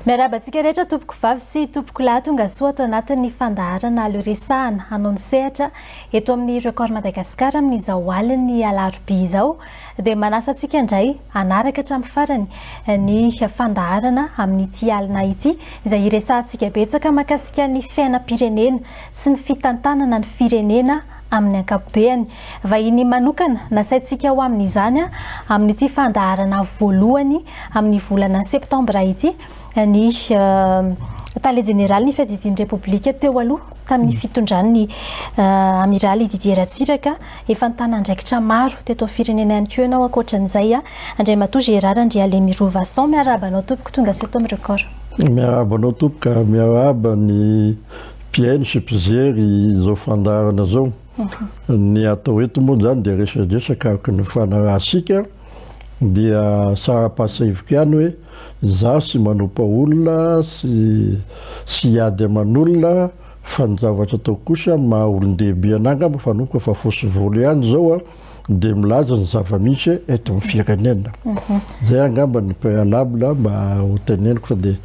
Miarahaba antsika rehetra tompoko vavy sy tompoko lahy tonga soa ato anatin'ny fandaharana Aleo Resahana hanao ny sehatra eto amin'ny Record Madagascar amin'izao alin'ny alarobia izao dia manasa antsika indray hanaraka hatramin'ny farany ny fandaharana amin'ity alina ity izay hiresahantsika betsaka mahakasika ny fiainam-pirenena sy ny fitantanana ny firenena amin'ny ankapobeany. Vahiny manokana nasaintsika ho amin'izany amin'ity fandaharana voalohany amin'ny volana septambra ity ny Tale Jeneralin'ny Fiadidian'ny Repoblika teo aloha tamin'ny fitondran'ny Amiraly Didier Ratsiraka. Efa nitana andraikitra maro teto amin'ny firenena ihany koa ianao ankoatran'izay, Andriamatoa Gérard Andrialemirovason. Miarahaba anao tompoko, tonga soa eto amin'ny Record. Miarahaba anao tompoko ary miarahaba ny mpihaino sy mpijery izao fandaharana izao. Ny atao eto moa izany dia resadresaka araka ny fanarahantsika dia sara-pahatsiahiviko ihany hoe izaho tsy manompa olona sy tsy hiady aman'olona fa ny zavatra ataoko kosa maha olon-dehibe anah angamba fa anomboka fa fosy volo ihany izao an. dia milaza ny zava-misy eto amin'ny firenena. Izay angamba ny préalable mba ho teneniko fa dia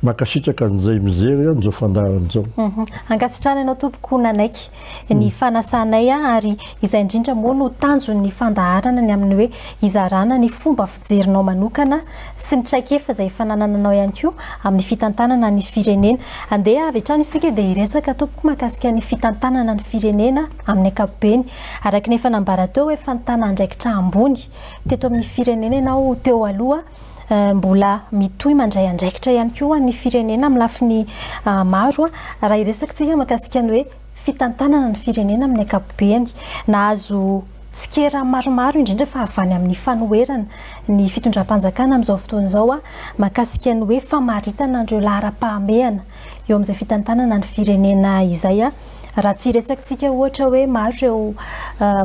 mankasitraka an'izay mijery an'izao fandaharana izao. Ankasitrahana ianao tompoko nanaiky ny fanasanay ary izay indrindra moa no tanjon'ny fandaharana ny amin'ny hoe hizarana ny fomba fijerinao manokana sy ny traikefa izay efa nanananao ihany koa amin'ny fitantanana ny firenena. Andeha avy hatrany isika dia hiresaka tompoko mahakasika ny fitantanana ny firenena amin'ny ankapobeny. Araka ny efa nambara teo, efa nitana andraikitra ambony teto amin'ny firenena ianao teo aloha, mbola mitohy mandray andraikitra ihany koa ho an'ny firenena amin'ny lafiny maro. Raha hiresaka isika mahakasika ny hoe fitantanana ny firenena amin'ny ankapobeny, nahazo tsikera maromaro indrindra fa avy any amin'ny fanoherana ny fitondram-panjakana amin'izao fotoana izao mahakasika ny hoe famaritana an'ireo laharam-pahamehana eo amin'izay fitantanana ny firenena izay. Raha tsy hiresaka-tsika ohatra hoe maro ireo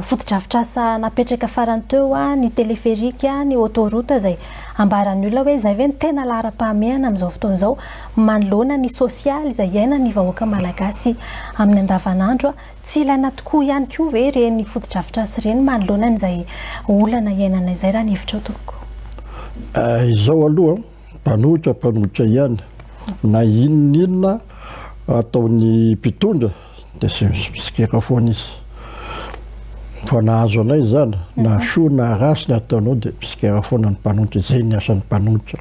fotodrafitrasa napetraka farany teo, ny téléphérique, ny autoroute izay ambaran'ny olona hoe izay ve no tena laharam-pahamehana amin'izao fotoana izao manoloana ny sosialy izay iainan'ny vahoaka malagasy amin'ny andavanandro. Tsy ilaina tokoa ihany koa ve ireny fotodrafitrasa ireny manoloana an'izay olana iainana izay raha ny hevitrao tompoko? Izao aloha Mpanohitra mpanohitra ihany, na inona inona ataon'ny mpitondra dia tsy mitsikera foana izy. Fa nahazo anay izany, na soa na ratsy ny ataonao dia mitsikera foana ny mpanohitra, izay ny asan'ny mpanohitra.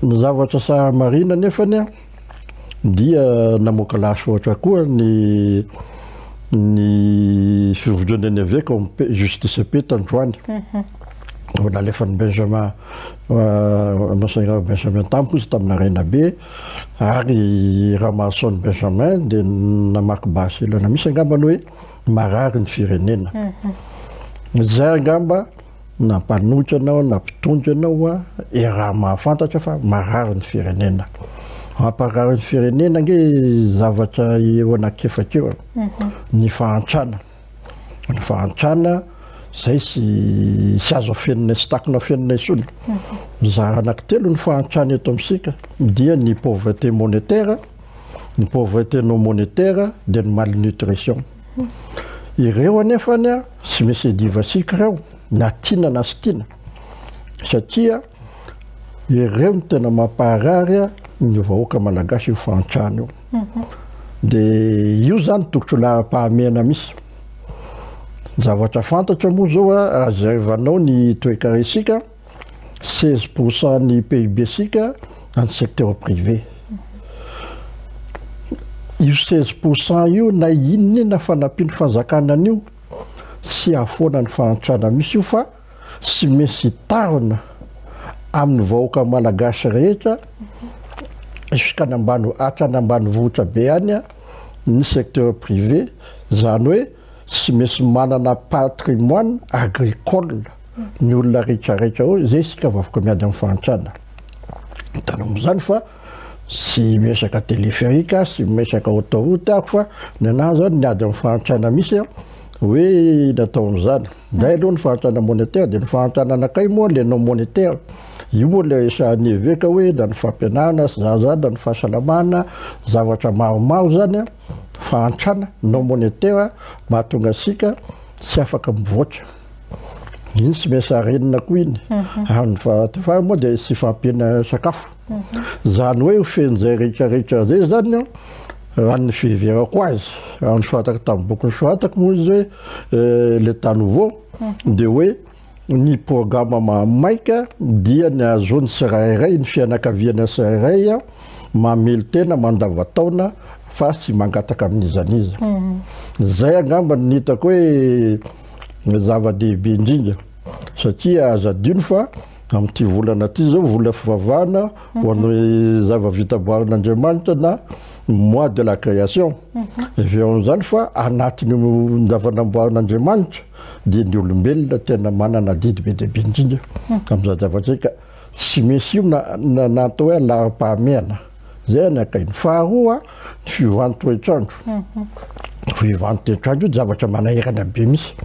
Ny zavatra tsara marihina nefany dia namoaka lahasoratra koa ny ny fivondronan'ny eveka ao amin'ny Justice et Paix tandroany. Vao nalefan'i Benjamin Monseigneur Benjamin tamiko izy tamin'ny Arenabe ary Ramahason Benjamin dia namaky basy elana misy angamba ny hoe marary ny firenena. Izay angamba na mpanohitra anao na mpitondra anao a, raha mahafantatra fa marary ny firenena. Mamparary ny firenena ange zavatra eo anakefatra eo ny fahantrana. Ny fahantrana zay sy sy azo afenina sy takona afenina intsony. Mizara anankitelo ny fahantrana eto amintsika dia ny pauvreté monétaire, ny pauvreté non monétaire dia ny malnutrition. Ireo anefany a, tsy misy iadivantsika ireo na tiana na tsy tiana satria ireo no tena mampaharary ny vahoaka malagasy io fahantrana io. Dia io zany tokotro laharam-pahamehana misy. Ny zavatra fantatra moa zao a, raha jerevanao ny toekarentsika, 16 pour cent ny PIB sika any secteur privé. Io 16 pour cent io na inona inona fanampian'ny fanjakana an'io, tsy hahafoana ny fahantrana misy io fa tsy maintsy hitarina amin'ny vahoaka malagasy rehetra jusqu'any ambany hatrany ambanivohitra be any ny secteur privé, izany hoe tsy maintsy manana patrimoine agricole ny olona rehetra rehetra ao, izay isika vao afaka miady amin'ny fahantrana. Hitanao amin'izany fa tsy miresaka téléphérique, tsy miresaka autoroute aho fa ny anahy zany ny ady amin'ny fahantrana misy hoe natao amin'izany. Indray aloha ny fahantrana monétaire dia ny fahantrana anakay moa le non monétaire. Io moa le resahan'ny eveka hoe na ny fampianarana sy zany na ny fahasalamana, zavatra maromaro zany fahantrana non monétaire mahatonga antsika tsy afaka mivoatra. Iny tsy maintsy harenina koa iny. Ary ny faha moa dia tsy fahampiana sakafo. Izany hoe ho fen'izay rehetra rehetra izay izany an, raha ny fiheverako azy, raha ny soratako tamin'ny boky nosoratako moa izy hoe L'Etat nouveau, dia hoe ny programa mahamaika dia ny ahazoan'ny tsirairay, ny fianakaviana tsirairay mamelon-tena mandavan-taona fa tsy mangataka amin'iza n'iza. Izay angamba no hitako hoe zava-dehibe indrindra satria aza adino fa amin'ity volana ity izao vola fivavahana ho an'ny zava-vita boarin'Andriamanitra na mois de la création. Hevero amin'izany fa anatin'io zava-namboarin'Andriamanitra dia ny olombelona tena manana adidy be dia be indrindra amin'izany zavatra izay ka tsy misy io na na atao hoe laharam-pahamehana. Zay ny akainy. Faharoa, ny fiovan'ny toetr'andro. Ny fiovan'ny toetr'andro io zavatra manahirana be mihitsy.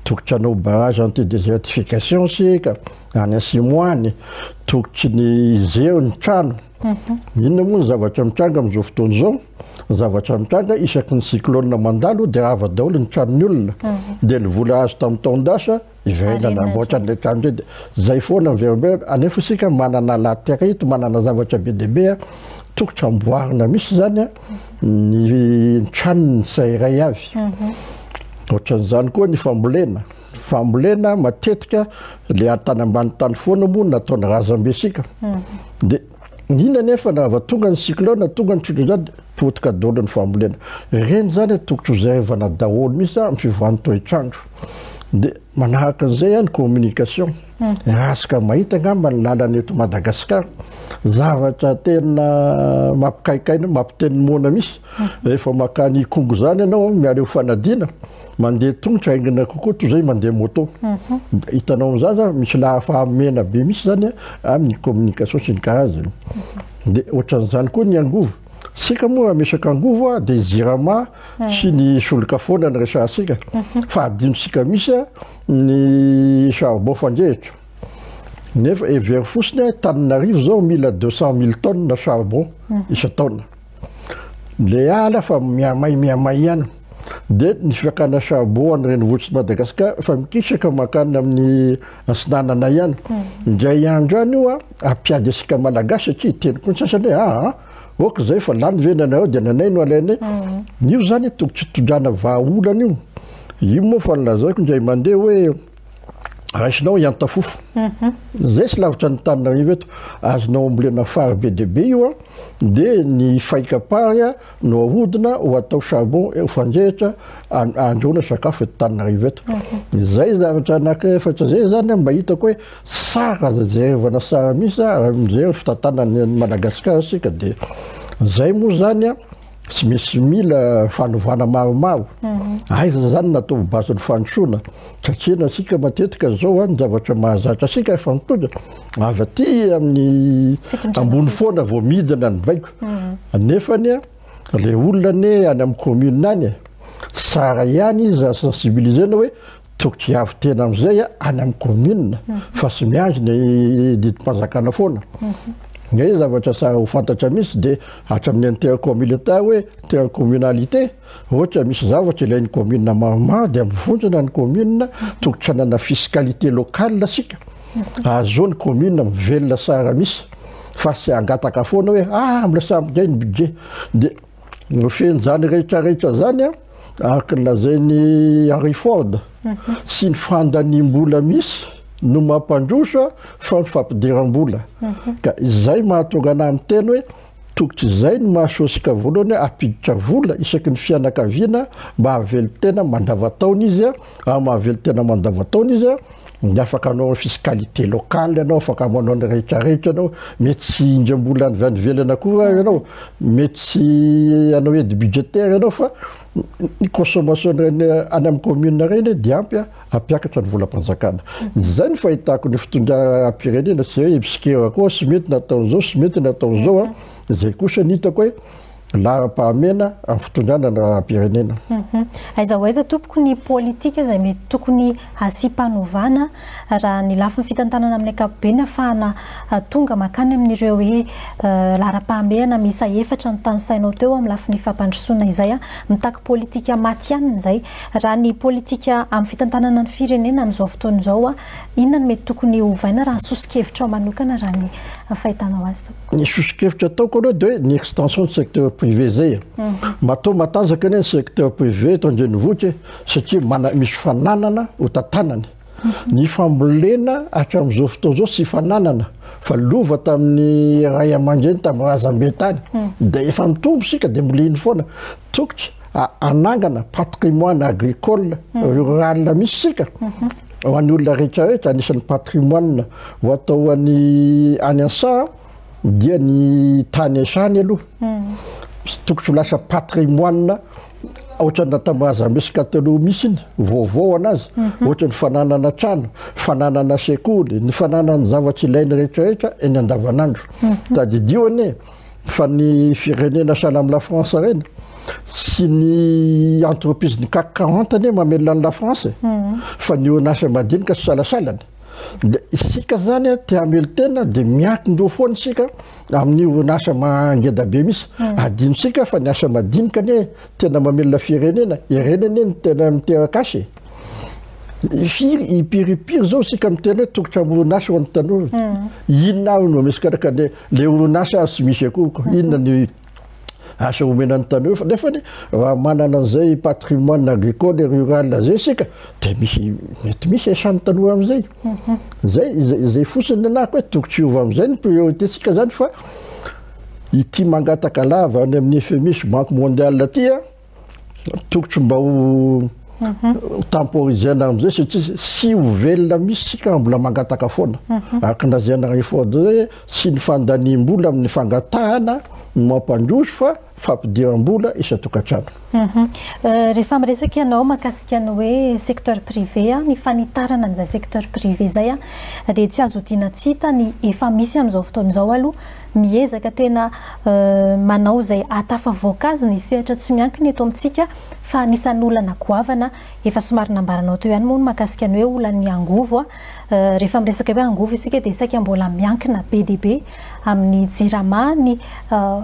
Tokony hanao barrage anti-désertification isika, any Atsimo any. Tokony ny hijery ny trano. Inona moa ny zavatra mitranga amin'izao fotoana izao? Ny zavatra mitranga isaky ny cyclone mandalo dia rava daholo ny tranon'ny olona. Dia ny vola azo tamin'ny taon-dasa Hiverina nanamboatra an'ilay trano indray dia zay foana miverimberina, anefa isika manana latérite, manana zavatra be dia be tokotry amboarina mihitsy zany ny tranony tsirairay avy. Ohatran'izany koa ny fambolena, fambolena matetika le tany ambany tany foana moa nataon'ny razambe sika. Dia inona anefa raha vao tonga ny cyclone, tonga ny tsodrano dia potika daholo ny fambolena. Ireny zany tokotry ho jerevana daholo mihitsy amin'ny fiovan'ny toetr'andro. Dia manaraka an'izay ny communication. Ratsika mahita angamba ny lalana eto Madagasikara. Zavatra tena mampikaikaina, mampiteny moana mihitsy. Rehefa makany Ikongo izany ianao, miala eo Fanadina, mandeha tongotra haingana kokoa toy izay mandeha moto. Hitanao amin'izany zany misy lahafahamena be mihitsy zany amin'ny communication sy ny karazany. Dia ohatran'izany koa ny angovo. Isika moa raha miresaka angovo dia Jirama sy ny solika foana no resahantsika fa adinontsika mihitsy ny charbon fandrehitra. Nefa hevero fotsiny Antananarivo izao mila 200 000 tonnes charbon isan-taona. Le ala fa mihamay mihamay ihany. Dia ny fakana charbon any renivohitr'i Madagasikara efa mikisaka mankany amin'ny atsinanana ihany. Indray andro any io hampiady antsika Malagasy satria hiteny koa ny sasany hoe aa ok zay fa lany ve ny anareo dia ny anay no alainay. Io zany tokony tsy hitondrana vahaolana io. Io moa fa nolazaiko indray mandeha hoe raisinao i Antafofo. Zay tsy lavitra ny Antananarivo eto. Azonao ambolena fary be dia be io dia ny faikam-pary no ahodina ho atao charbon ho fandrehitra ahandroana sakafo eto Antananarivo eto. Izay zavatra anankiefatra izay zany mba hitako hoe tsara aza jerevana tsara mihitsy raha mijery fitantanana an'i Madagasikara isika dia izay moa zany tsy misy mila fanovana maromaro. Aiza zany natao ho base-n'ny fandrosoana? Satria antsika matetika zao ny zavatra mahazatra antsika efa mitondra avy aty amin'ny ambony foana vao midina ny baiko. Nefany le olona anie any amin'ny commune any tsara ihany izy raha sensibiliser-na hoe tokony hiavo tena amin'izay any amin'ny commune fa tsy miandry ny didim-panjakana foana. Ny zavatra tsara ho fantatra mihitsy dia hatramin'ny intercommunalité hoe intercommunalité ohatra misy zavatra ilain'ny commune maromaro dia mivondrona ny commune, tokony tsy hanana fiscalité locale isika. Ahazoan'ny commune mivelona tsara mihitsy fa tsy hangataka foana hoe ah mbola tsy ampy indray ny budget. Dia no fen'izany rehetra rehetra zany an, araka ny lazain'i Henry Ford, tsy ny fandaniam-bola mihitsy no mampandroso fa ny fampidiram-bola. Ka izay mahatonga anah miteny hoe tokotry izay no mahasoasika voalohany hoe hampiditra vola isaky ny fianakaviana mba hahavelon-tena mandavantaona izy, ary mahavelon-tena mandavantaona izy dia afaka hanao fiscalité locale ianao, afaka manao ny rehetra rehetra ianao, mety tsy hindram-bola avy any ivelany akory ary ianao, mety tsy hanao aide budgétaire ianao fa ny consommation any amin'ny commune ireny dia ampy hampiakatra ny volam-panjakana. Izay ny fahitako ny fitondram-pirenena, tsy hoe misikera koa tsy mety ny ataon'izao, tsy mety ny ataon'izao, izay kosa ny hitako hoe laharam-pahamehana amin'ny fitondrana ny raharaham-pirenena. Aiza ho aiza tompoko ny politika izay mety tokony hasiam-panovana raha ny lafiny fitantanana amin'ny ankapobeny ahafahana tonga mankany amin'ireo hoe laharam-pahamehana miisa efatra notanisainao teo amin'ny lafiny fampandrosoana izay mitaky politika matihanina izay. Raha ny politika amin'ny fitantanana ny firenena amin'izao fotoana izao, inona no mety tokony hovaina raha ny soso-kevitrao manokana raha ny fahitanao azy tompoko? Ny soso-kevitra ataoko aloha dia hoe ny extension ny secteur privé zay e. Matoa matanjaka anie ny secteur privé eto an-drenivohitra e, satria mana- misy fananana ho tantanany. Ny fambolena hatramin'izao fotoana izao tsy fananana fa lova tamin'ny ray aman-dreny tamin'ny razambe tany. Dia efa mitombo isika dia mbola iny foana. Tokotry hanangana patrimoine agricole rural mihitsy isika. Ho an'ny olona rehetra rehetra anisan'ny patrimoine ho atao any any an-tsaha dia ny tany an-tsahany aloha. Tokotry ho lasa patrimoine Ohatran'ny natao razambe sy katelo misy iny, vaovao anazy, ohatra ny fananana trano, fananana sekoly, ny fananana zavatra ilainy rehetra rehetra eny andavanandro. Tadidio anie fa ny firenena sahala amin'ny la France ireny, tsy ny entreprise ny CAC 40 anie mamelona an'i la France e, fa ny orinasa madinika sy salasalany. Dia isika zany te hamelon-tena dia miankin-doha foana isika amin'ny orinasa ngeda be mihitsy. Adinontsika fa ny asa madinika anie tena mamelona firenena, ireny anie no tena miteraka asa e. Firy, impiry impiry zao isika miteny hoe tokotry hamorona asa ho an'ny tanora. Inona ary no misy karaka le le orinasa ary tsy misy akory ko. Inona ny asa omena ny tanora fa nefany raha manana an'izay patrimoine agricole et rural zay isika dia misy mety misy asan'ny tanora amin'izay. Zay zay fotsiny ny anahako hoe tokony tsy hiova amin'izay ny priorité tsika zany fa ity mangataka lava any amin'ny FMI sy Banque mondiale aty a tokotry mba ho temporisena amin'izay satria tsy ho velona mihitsy tsika raha mbola mangataka foana. Araka ny lazaina Henry Ford zay tsy ny fandaniam-bola amin'ny fangatahana no mampandroso fa fampidiram-bola isan-tokantrano. Rehefa miresaka ianao mahakasika ny hoe secteur privé, ny fanitarana an'izay secteur privé izay dia tsy azo odiana tsy hita ny efa misy amin'izao fotoana izao aloha, miezaka tena manao izay ahatafavoaka azy ny sehatra tsy miankina eto amintsika fa anisan'ny olana goavana efa somary nambaranao teo ihany moa ny mahakasika ny hoe olan'ny angovo. Rehefa miresaka hoe angovo isika dia saika mbola miankina be dia be amin'ny Jirama ny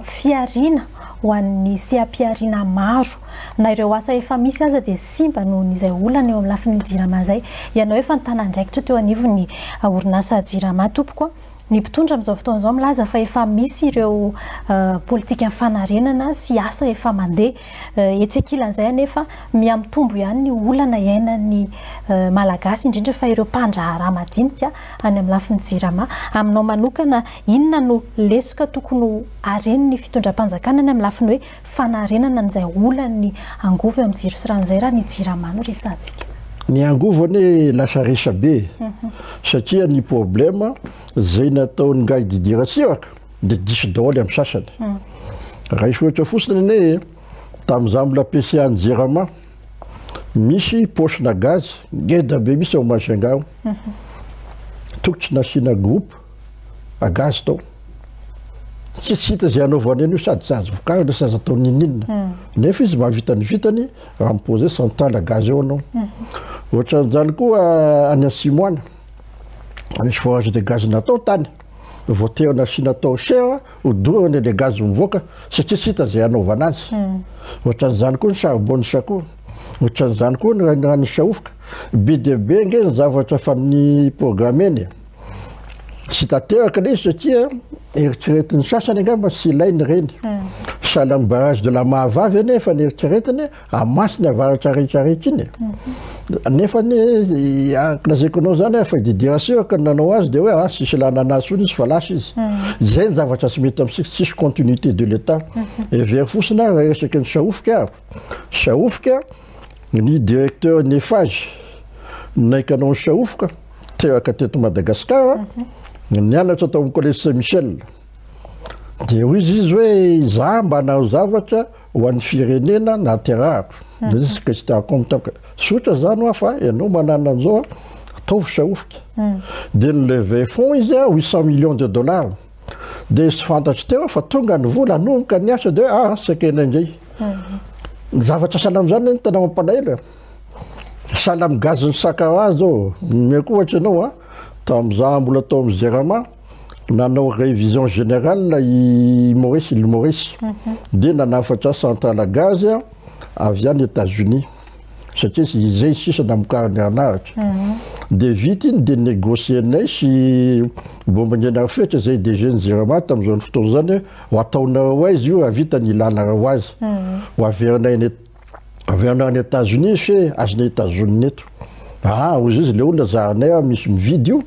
fihariana ho an'ny seha-pihariana maro. Na ireo asa efa misy aza dia simba noho izay olana eo amin'ny lafiny Jirama izay. Ianao efa nitana andraikitra teo anivon'ny orinasa Jirama tompoko. Ny mpitondra amin'izao fotoana izao milaza fa efa misy ireo politikan'ny fanarenana sy asa efa mandeha. Etsy ankilan'izay anefa, mihamitombo ihany ny olana iainan'ny Malagasy, indrindra fa ireo mpandraharaha madinika any amin'ny lafiny Jirama. Aminao manokana, inona no lesoka tokony ho arenin'ny fitondram-panjakana any amin'ny lafiny hoe fanarenana an'izay olan'ny angovo eo amin'ny jiro sy rano izay raha ny Jirama no resahantsika? Ny angovo anie lasa resabe e, satria ny problème zay nataon'ingahy Didier Ratsiraka de diso daholo amin'ny sasany. Raiso ohatra fotsiny anie e, tamin'izaho mbola PCA ny Jirama, misy poche-na gaz ngeda be mihitsy ao Majunga ao. Tokony tsy nasiana groupe à gaz tao. Tsy tsy hita izay hanaovany an'io sady tsy azo vokarina sy azo atao n'inon'inona. Nefa izy mahavita ny vitany raha mi-poser centrale à gaz eo anao. Ohatran'izany koa any Atsimo any, nisy forage de gaz natao tany, voatery nasiana torchère hodorana ilay gaz mivoaka satria tsy hita izay hanaovana azy. Ohatran'izany koa ny charbon ny sakoa, ohatran'izany koa ny rano sahofoka. Be dia be ange ny zavatra efa ni-programmer-na e. Tsy tanteraka ilay izy satria eritreretin'ny sasany angamba tsy ilainy ireny. Sahala amin'ny barrage de la Mahavavy anie efa neritreretiny hamatsy ny avaratra rehetra rehetra iny e. Nefa anie araka lazaiko anao zany fa i Didier Ratsiraka no nanao azy dia hoe ah tsisy ilana anazy intsony izy fa lasa izy. Izay ny zavatra tsy mety amintsika, tsisy continuité de l'Etat. Hevero fotsiny aho raha resaky ny Sahofika aho. Sahofika, ny directeur ny Eiffage naikanao ny Sahofika, teraka teto Madagasikara, nianatra tao amin'ny collège Saint Michel. Dia hoy izy izy hoe izaho mba hanao zavatra ho an'ny firenena nahaterahako. Dia izy Christian Comte tamiko, tsotra izany hoa fa ianao manana an'izao, ataovy Sahofika. Dia ni-lever fonds izy 800 millions de dollars. Dia tsy fantatro teo fa tonga ny vola hanomboka ny asa dia hoe ah sekena indray. Ny zavatra sahala amin'izany no tena mampalahelo e. Sahala amin'ny gazin'ny Sakaraha zao, omeko ohatra ianao a, tamin'izaho mbola tao amin'ny Jirama, nanao révision générale i Maurice, île Maurice. Dia nanafatra centrale à gaz avy any États-Unis. satria izay sisa namokarany herinaratra. Dia vita iny dia négocier-nay sy Bomba Fetra izay DG ny Jirama tamin'izany fotoana izany hoe ho ataonareo aiza io raha vita ny ilanareo azy. Ho averinay any averinao any États-Unis fe azonay États-Unis eto. Ah, hoy izy le olona zahanay ah, misy mividy io.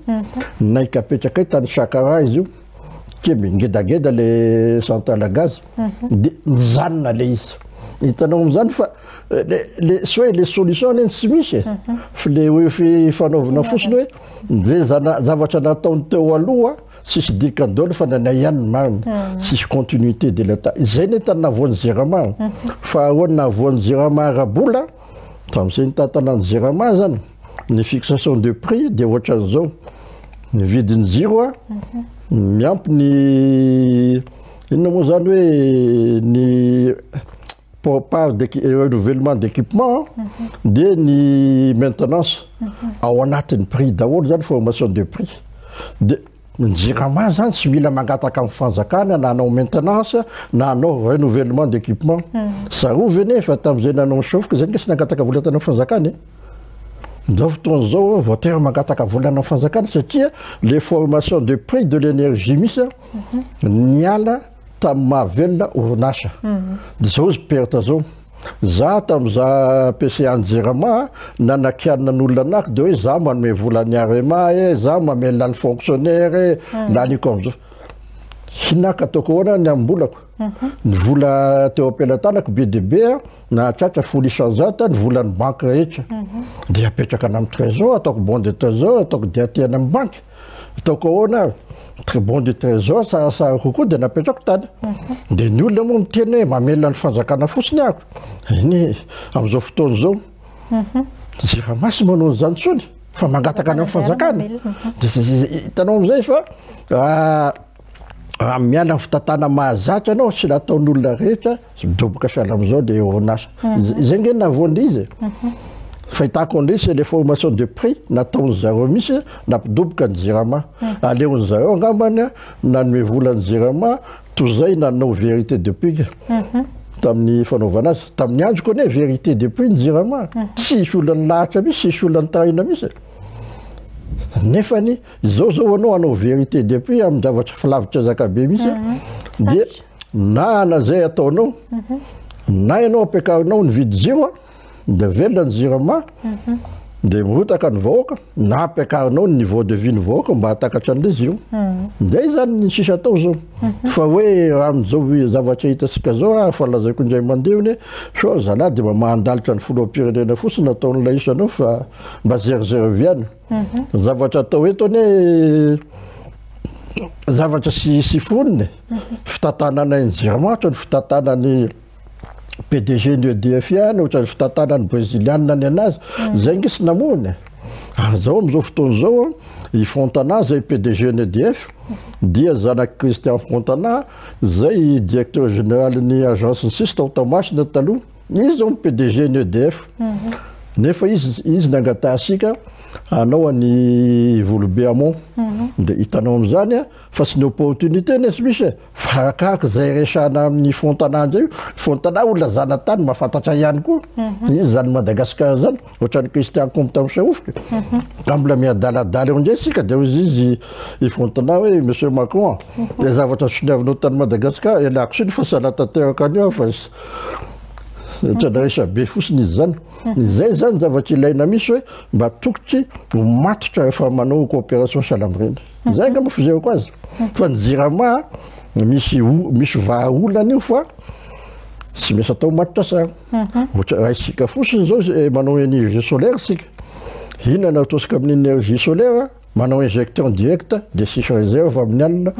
Naika apetrakay tany Sakara izy io. Ke ngedageda le centrale à gaz. De nijanona le izy. Hitanao am'zany fa le le tsy hoe le solution anie tsy misy e. Fa le hoe fanaovana fotsiny hoe zay zana zavatra nataony teo aloha tsisy dikany daholo fa nanay ihany ny marina. Tsisy continuité de l'état. Izay ny entana nahavoan'ny Jirama. Faharoa nahavoan'ny Jirama ara-bola tamin'izay nitantana ny Jirama zany ny fixation de prix de ohatran'izao. Ny vidin'ny jiro a miampy ny inona moa zany hoe ny part de renouvellement d'équipement de ny maintenance ao anatin'ny prix daholo zany, formation de prix. De ny Jirama zany tsy mila mangataka amin'ny fanjakana na hanao maintenance na hanao renouvellement d'équipement. Sarovy nefa tamin'izay nanao chauffe zay tsy nangataka vola tany amin'ny fanjakana e. Zao fotoana zao voatery mangataka vola amin'ny fanjakana satria les formations de prix de l'énergie misy niala tamin'ny mahavelona orinasa. De zao izy perte zao. Za tam'za PCA ny Jirama nanakianina n'olona anako de hoe za manome vola ny Arema e, za mamelona ny fonctionnaire e, laniko am'zao. Hinaka ataoko ahoana ny ambolako. Ny vola teo am-pelatanako be dia be a, nahatratra 10% ny volan'ny banky rehetra. De apetraka any amin'ny trésor, ataoko bon de trésor, ataoko diatehana amin'ny banky. Ataoko ahoana très bon de trésor tsaratsara kokoa de napetrako tany. De ny olona moa miteny hoe mamelona ny fanjakana fotsiny ako. Iny am'izao fotoana zao. Jirama sy manao an'izany intsony fa mangataka any amin'ny fanjakana. De hitanao am'izay fa raha miala ny fitantana mahazatra anao sy nataon'olona rehetra midoboka sahala am'izao de orinasa. Izay nge nahavoan'le izy. Fahitako an'le c'est les formations de prix nataony zareo misy nampidoboka ny Jirama. Aleony zareo angambany nanome vola ny Jirama toy zay nanao vérité de prix tamin'ny fanaovana azy. Tamin'ny androko anie vérité de prix ny Jirama. Tsisy olona nilahatra misy, tsisy olona nitaraina misy. Nefany zao zao anao hanao vérité de prix amin'ny zavatra filavitra zakabe misy de na na zay ataonao na ianao ampiakarinao ny vidy jiro de velona ny Jirama de mirotaka ny vahoaka, na ampiakarinao ny niveau de vie ny vahoaka mba hahatakatra an'le jiro. Zay zany ny sisa atao zao. Fa hoe raha am'izao zavatra hitantsika zao a, fa lazaiko indray mandeha ony so zalahy de mba mahandalitra ny filoham-pirenena fotsiny nataon'ilay isanao fa mba zerizery ihany. Zavatra atao eto anie zavatra sy foronina fitantanana ny Jirama ohatra ny fitantanany PDG ny EDF ihany, ohatra ny fitantanany brésilianina ny anazy zay nge sy namorony. Ary zao am'izao fotoana zao i Fontana zay PDG ny EDF dia zanaky Christian Fontana zay directeur général ny agence ny sisy tao Toamasina taloha, izy zao ny PDG ny EDF. Nefa izy nangatasika anao any Volobe Amont. De hitanao am'izany a fa tsy ny opportunité ne tsy misy e, fa arakaraka zay resana amin'ny Fontana ndray io. Fontana olona zanatany mahafantatra ihany koa izy zany Madagasikara zany, ohatran'ny Christian Comte amin'ny Saofika ka mbola miadaladala eo indray sika. De hozy izy i Fontana hoe: "Monsieur Macron, le zavatra soniavinao tany Madagasikara ialako siny fa sy anatanteraka an'io fa ohatrany resa be fotsiny izy zany." Zay zany zavatra ilaina misy hoe mba tokotry ho matotra rehefa manao coopération sahala amin'ireny. Zay angamba fizerako azy. Fa ny Jirama misy misy vahaolana io fa tsy maintsy atao matotra tsara. Ohatra raisika fotsiny zao manao énergie solaire sika. Inona no ataontsika amin'ny énergie solaire? Manao injection directe de sisy réserve amin'ny alina,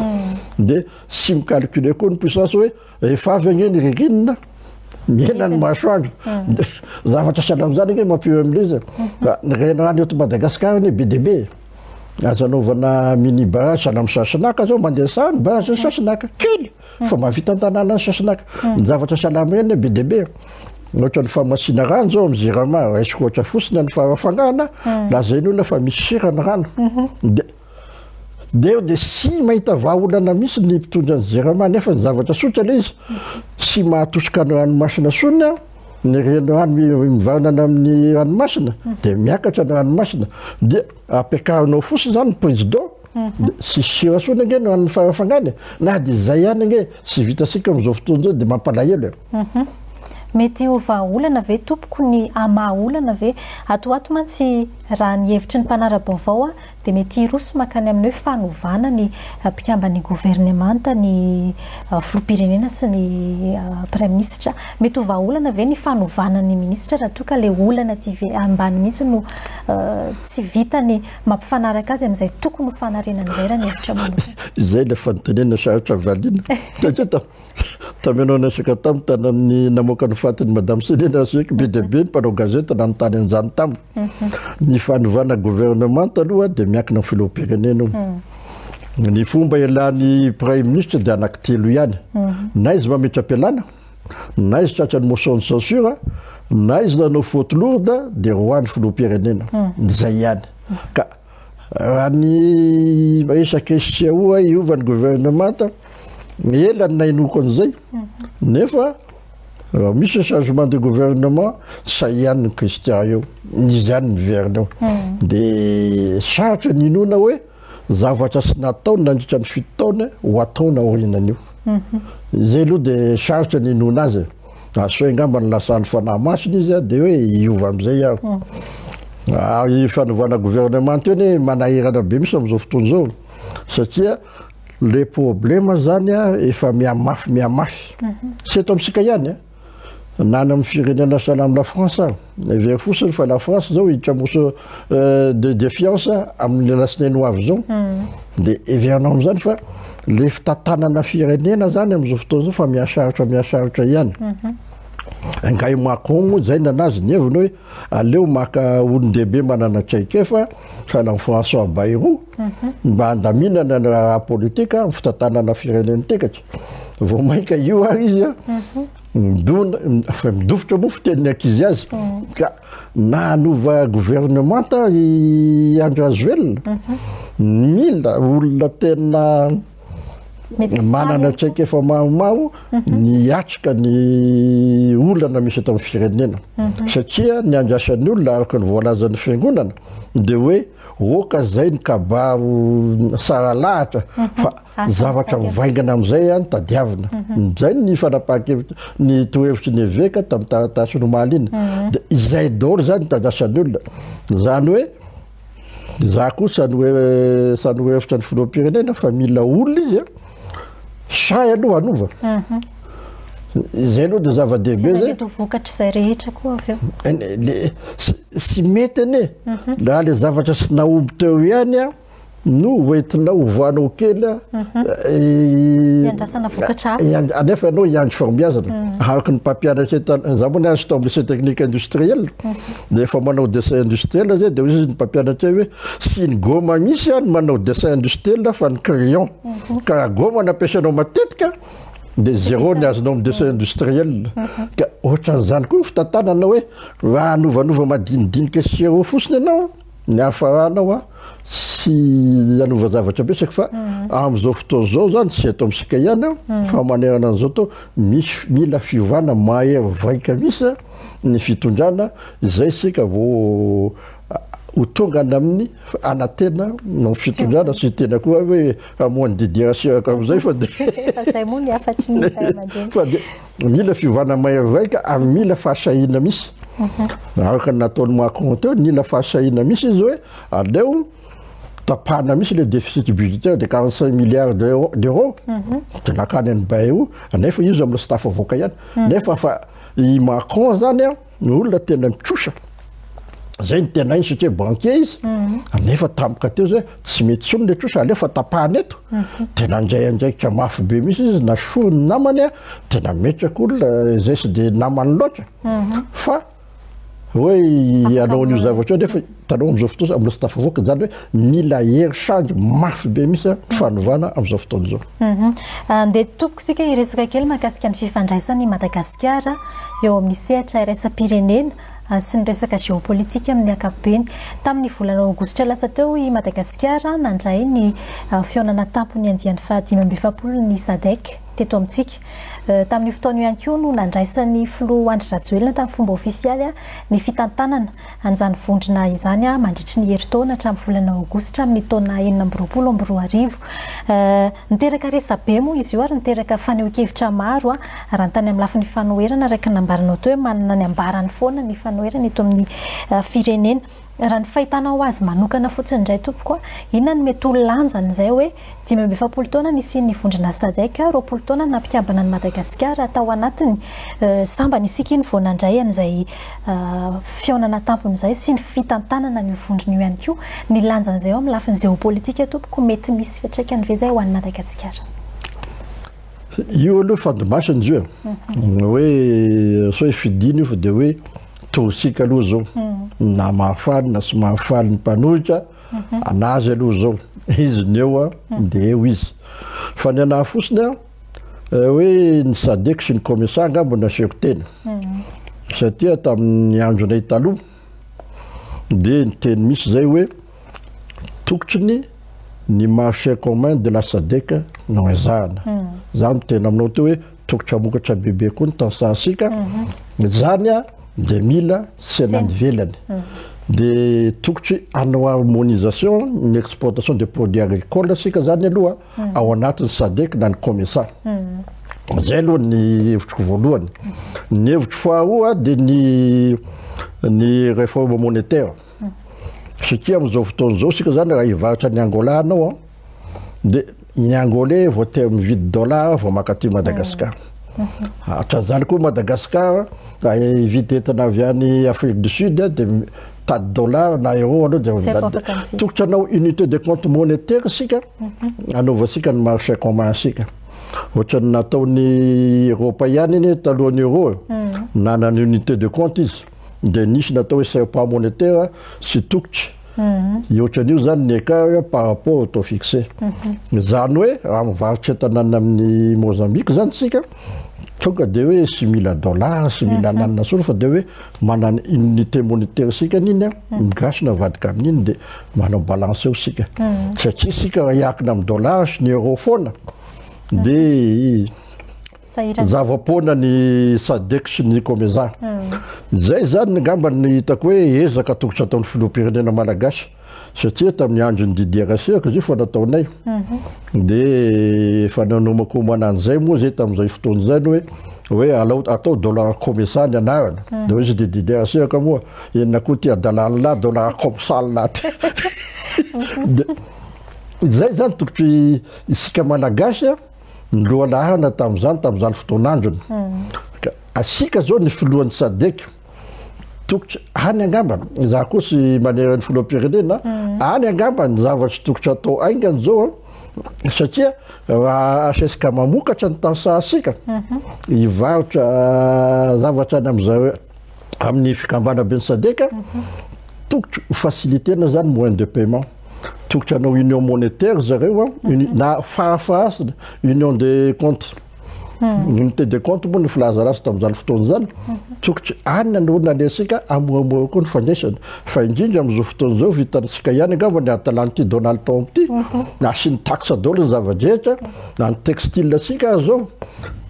de tsy micalculer koa ny puissance hoe efa avy anie ny ririnina mihena ny masoandro. Zavatra sahala am'izany nge mampio am'le izy. Ny renirano eto Madagasikara anie be de be, azo anaovana mini barrage sahala amin'ny Sasinaka zao, mandeha sany barrage ny Sasinaka kely fa mahavita an-tanàna ny Sasinaka. Ny zavatra sahala amin'ireny be de be, ohatra ny famasina rano zao amin'ny Jirama, raisiko ohatra fotsiny ny Farafangana, lazainy olona fa misy sira ny rano. De eo de sy mahita vahaolana misy ny mpitondra ny Jirama, nefa ny zavatra sotra le izy tsy mahatosika ny ranomasina sony a. Ny renirano mivarina any amin'ny ranomasina dia miakatra ny ranomasina. Dia ampiakarinao fotsiny izany ny prise d'eau. Dia tsisy sira intsony ange ny ranon'ny Farafangana e. Na dia izay ihany ange tsy vitantsika amin'izao fotoana izao dia mampalahelo e. Mety ho vahaolana ve tompoko ny hamaha olana ve? Ato ho ato mantsy raha ny hevitry ny mpanara-baovao dia mety hiroso mankany amin'ny hoe fanovana ny mpikamban'ny governemanta, ny filoham-pirenena sy ny praiminisitra. Mety ho vahaolana ve ny fanovana ny minisitra raha toa ka ilay olana aty ambany mihitsy no tsy vita ny mampifanaraka azy amin'izay tokony ho fanarenana izay raha ny hevitra manokana? Izay ilay fanontaniana sarotra valiana. Satria Tamianao niresaka tamiko tany amin'ny namoaka ny fatin'i Madame Céline Rasoiky, be dia be ny mpanao gazety nanontany an'izany tamiko. Ny fanovana gouvernement aloha dia miankina amin'ny filoham-pirenena io. Ny fomba ialàn'ny praiminisitra dia anankitelo ihany. Na izy mametra-pialana, na izy tratran'ny motion de censure, na izy nanao faute lourde dia roahin'ny filoham-pirenena. Izay ihany. Ka Raha ny resaka SCO hiova ny gouvernemanta, ela ny nainoako an'izay, nefa raha misy ny changement de gouvernement, tsy hay ihany ny Christian eo, izy ihany miverina eo. Dia sarotra ny inoana hoe zavatra tsy nataony nandritra ny fito taona ho ataony aorianan'io. Izay aloha dia sarotra ny inoana azy e. Asoy angamba ny lasan'ny fanahy masina izy dia hoe hiova amin'izay aho. Ary fanovana gouvernement io anie manahirana be mihitsy amin'izao fotoana izao satria le problème zany efa mihamafy mihamafy. Tsy eto amintsika ihany a. Na any amin'ny firenena sahala amin'ny la France ary. Hevero fotsiny fa la France zao hiditra motion de défiance amin'ny alatsinainy ho avy izao. Dia heverinao amin'izany fa le fitantanana firenena zany amin'izao fotoana izao fa mihasarotra mihasarotra ihany. Angahy Macron moa izay nanazy ny heviny hoe aleo maka olon-dehibe manana traikefa sahala amin'i François Bayrou mba handaminana ny raharaha politika amin'ny fitantanana firenena tekatra. Vao mainka io ary izy midona, fa midofotra moa fitenin'ny ankizy azy ka na hanova gouvernemanta i Andry Rajoelina mila olona tena manana traikefa maromaro ny hiatrika ny olana misy eto amin'ny firenena satria ny andrasan'ny olona araka ny voalazan'ny fiangonana dia hoe oka zay ny kabaro tsara lahatra fa zavatra mivaingana amin'izay no tadiavina. Izay ny fanapahan-kevitra, ny torohevitry ny eveka tamin'ny taratasiny omaly iny. Dia izay daholo izany no tadiasan'ny olona. Izany hoe, za koa samy hevitra ny filoham-pirenena fa mila olona izy a, sahy aloha hanova. Izay aloha dia zava-dehibe Sy izay mety ho vokatr'izay rehetra koa avy eo. Le, sy mety anie, raha le zavatra sy nahomby teo ihany a, no hoentinao hovanao kely a, Hiandrasana vokatra hafa. Anefa ianao hiandry fahombiazana. Araka ny mpampianatra eto, za moa nianatra tao amin'ny lycée technique industriel, dia efa manao dessin industriel zay, dia hoy izy ny mpampianatra hoe tsy ny goma mihitsy no manao dessin industriel fa ny crayon. Ka raha goma no ampiasainao matetika dia zéro ny azonao amin'ny dessin industriel. Ka ohatran'izany koa ny fitantanana hoe raha hanovanova madinidinika sy zéro fotsiny ianao, Ny hafaranao a, tsy hanova zavatra betsaka fa amin'izao fotoana izao zany tsy eto amintsika ihany a, fa manerana an'izao toa misy mila fiovana mahery vaika mihitsy ny fitondrana izay isika vao ho tonga any amin'ny hanantena ny fitondrana tsy hiteny akory aho hoe hamoha an'i Didier Ratsiraka amin'izay fa dia Efa izay moa ny hafatry ny ray aman-dreny. fa dia Mila fiovana mahery vaika ary mila fahasahiana misy. Araka ny nataon'i Macron teo, nila fahasahiana misy izy hoe aleo tapahana misy le déficit budgétaire de 45 milliards d'euros. Dia nakany an'i Bayrou, nefa izy mbola tsy tafavoaka ihany. Nefa fa i Macron zany an, Ny olona tena mitrosa, zay ny tena hainy satria banquier izy, nefa tampoka teo zay tsy mety intsony le trosa, aleo fa tapahana eto, de nandray andraikitra mafy be mihitsy izy, nasoriny ny namany a, de nametraka olona izay tsy de namany loatra, fa hoe hanao an'io zavatra io nefa hitanao amin'izao fotoana izao mbola tsy tafavoaka, izany hoe mila hery sangy mafy be mihitsy ny fanovana amin'izao fotoana izao. Andeha tompoko isika hiresaka kely mahakasika ny fifandraisan'i Madagasikara eo amin'ny sehatra iraisam-pirenena sy ny resaka géopolitique amin'ny ankapobeny. Tamin'ny volana aogositra lasa teo i Madagasikara nandray ny fihaonana tampon'ny andiany faha 45 ny Sadec. teto amintsika. Tamin'io fotoana io ihany koa no nandraisan'ny filoha Andry Rajoelina tamin'ny fomba ofisialy ny fitantanana an'izany vondrona izany mandritry ny herintaona hatramin'ny volana aogositra amin'ny taona 2026. Niteraka resabe moa izy io ary niteraka fanehoan-kevitra maro raha ny tany amin'ny lafiny fanoherana araka ny nambaranao teo hoe manana ny ambarany foana ny fanoherana eto amin'ny firenena. Raha ny fahitanao azy manokana fotsiny indray tompoko a, inona no mety ho lanjan'izay hoe 45 taona nisian'ny vondrona Sadec, 20 taona nampikambana an'i Madagasikara tao anatiny, sambany isika iny vao nandray an'izay fihaonana tampony izay sy ny fitantanana an'io vondrona io ihany koa, ny lanjan'izay eo amin'ny lafiny jeopolitika tompoko, mety misy fiantraikany ve izay ho an'i Madagasikara? Io aloha fandimbasana izy io e. Hoe sao hoe fidina io fa dia hoe tosika aloha zao. Na mahafaly na tsy mahafaly ny mpanohitra, anazy aloha zao. Izy ny eo a, dia eo izy. Fa ny anahy fotsiny a, hoe ny Sadec sy ny Comesa angamba no asehoko tena. Satria tamin'ny andronay taloha dia niteny mihitsy zay hoe Tokotry ny marché commun de la Sadec no ezahana. Za miteny aminao teo hoe tokotry hamokatra bebe koa ny tantsahantsika. Izany dia mila tsena any ivelany. Dia tokotry hanao harmonisation ny exportation des produits agricoles isika zany aloha ao anatin'ny Sadec na ny Comesa. Zay aloha ny hevitriko voalohany. Ny hevitro faharoa dia ny ny réforme monétaire. Satria amin'izao fotoana izao isika zany raha hivarotra any Angola anao an, dia ny Angolais voatery mividy dollar vao maka aty Madagascar. Hatramin'izany koa Madagascar raha hividy entana avy any Afrique du Sud dia mitady dollar na euro aloha dia Zay vao afaka mividy. Tokony hanao unité de compte monétaire isika hanaovantsika ny marché commun isika. Ohatran'ny nataon'ny Eropa ihany anie talohan'ny euro e. Nanana unité de compte izy. Dia nisy natao hoe serpent monétaire sy tokotry. Hihoatra an'io zany ny écart par rapport au taux fixé. Izany hoe raha mivarotra entana any amin'ny Mozambique zany tsika, tonga dia hoe tsy mila dollar, tsy mila ananona intsony fa dia hoe manana unité monétaire sika an'iny an, ny gasy no avadika amin'iny dia manao balance eo sika. Satria sika raha hiankina amin'ny dollar sy ny euro foana dia Sahirana. Zava-poana ny Sadec sy ny Comesa. Izay izany angamba no hitako hoe ezaka tokony ataon'ny filoham-pirenena malagasy satria tamin'ny andron'i Didier Ratsiraka izy io efa nataonay. Dia efa nanomakomana an'izay moa izay tamin'izay fotoana izay ny hoe hoe alao atao dollar Comesa ny anarany. Dia hoy izy dia Didier Ratsiraka moa inona koa ity adalan'lah dollar Comsa lah ty. Dia izay izany tokony isika malagasy a. Ny lohalaharana tamin'izany tamin'izany fotoan'androny. Ka asika zao ny filohan'ny Sadec tokotry any angamba, za koa tsy manery ny filoham-pirenena, any angamba ny zavatry tokotry atao aingana zao an, satria raha asesika mamokatra ny tantsahantsika, hivarotra zavatra any amin'izareo amin'ny fikambanam-ben'ny Sadec, tokotry ho faciliter-na zany moyen de paiement. Tokotry hanao union monétaire zareo an, na farafaharazana union des comptes. Unité de compte moa ny filazana azy tamin'izany fotoana izany. Tokotry any no nalehantsika hamoramora koa ny fandraisana. Fa indrindra amin'izao fotoana izao vitantsika ihany angamba ny hadalan'ity Donald Trump ity. Asiany taxe daholo ny zava-drehetra, na ny textile antsika aza izao.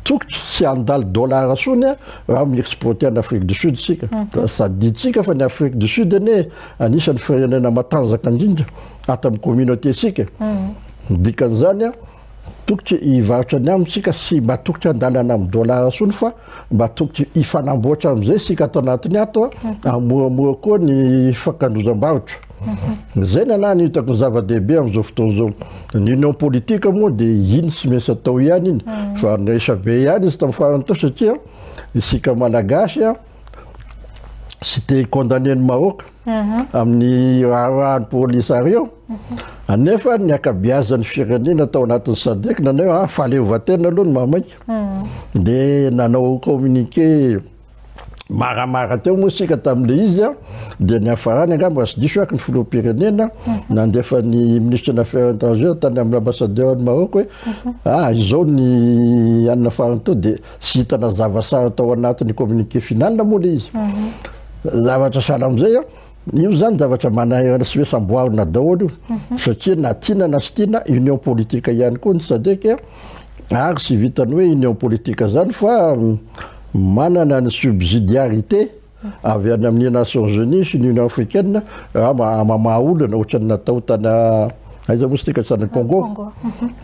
Tokotry tsy handalo dollar intsony raha mi-exporter any Afrique du Sud isika. Tadidintsika fa ny Afrique du Sud anie Anisan'ny firenena matanjaka indrindra ato amin'ny communauté-tsika. Ny dikan'izany, tokotry hivarotra ny aminy isika sy mba tokotry handalana amin'ny dollar intsony fa mba tokotry hifanamboatra amin'izay isika ato anatiny ato, hamoramora koa ny fifankandrozam-barotra. Izay ny anahy no hitako ny zava-dehibe amin'izao fotoana izao. Ny union politique moa dia iny tsy maintsy atao ihany iny, fa niresabe ihany izy tamin'ny farany teo satria isika Malagasy, sy te hi-condamner ny Maroc amin'ny raharahan'ny Polisario, anefa ny ankabeazan'ny firenena tao anatin'ny Sadec nanao hoe ah, fahaleovantena aloha no mahamaika. Dia nanao communiqué maramara teo moa isika tamin'ilay izy, dia niafarany angamba raha tsy diso aho ny filoham-pirenena nandefa ny ministre ny affaires étrangères tany amin'ny ambassadeur ny Maroc hoe ah izao ny anona farany teo dia Tsy hita nazava tsara tao anatin'ny communiqué final moa ilay izy. Zavatra sahala amin'izay an, io zany zavatra manahirana sy hoe samboarina daholo io. Satria na tiana na tsy tiana, union politique ihany koa ny Sadec Ary tsy vitan'ny hoe union politique zany fa manana ny subsidiarité avy any amin'ny Nations Unies sy ny Union Africaine raha mamaha olana ohatran'ny natao tany aiza moa isika tany Congo,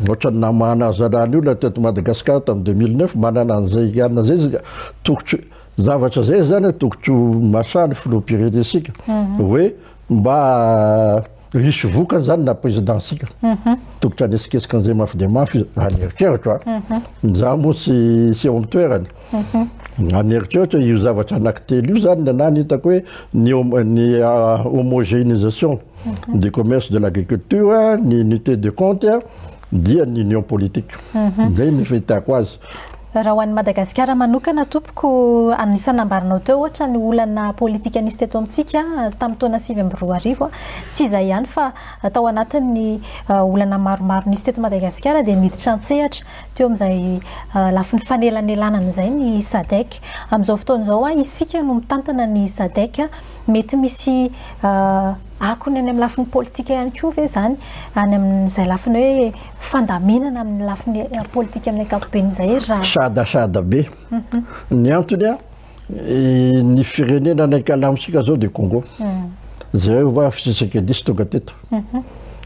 ohatran'ny namahana azalany olona teto Madagascar tamin'ny 2009, manana an'izay ihany zay isika. Tokotry zavatra zay zany tokotry ho masaha ny filoham-pirenentsika hoe mba hisy vokany zany na président-tsika. Tokotry hanesikesika an'izay mafy dia mafy izy, raha ny eritreritro a. Izaho moa tsy tsy eo amin'ny toerany. Raha ny eritreritro io zavatra anankitelo io zany ny anahy ny hitako hoe ny ny homogénéisation du commerce de l'agriculture, ny unité de compte dia ny union politique. Zay ny fahitako azy. Raha ho an'i Madagasikara manokana tompoko, anisan'ny nambaranao teo ohatra ny olana politika nisy teto amintsika tamin'ny taona 2009, tsy izay ihany fa tao anatin'ny olana maromaro nisy teto Madagasikara dia niditra an-tsehatra teo amin'izay lafiny fanelanelanana izay ny SADC. Amin'izao fotoana izao isika no mitantana ny SADC, mety misy akony any amin'ny lafiny politika ihany koa ve izany any amin'izay lafiny hoe fandaminana amin'ny lafiny politika amin'ny ankapobeny izay raha Sadasada be. Ny antony a, ny firenena nankalamintsika zao dia Congo. Zareo va Tshisekedi tsy tonga teto.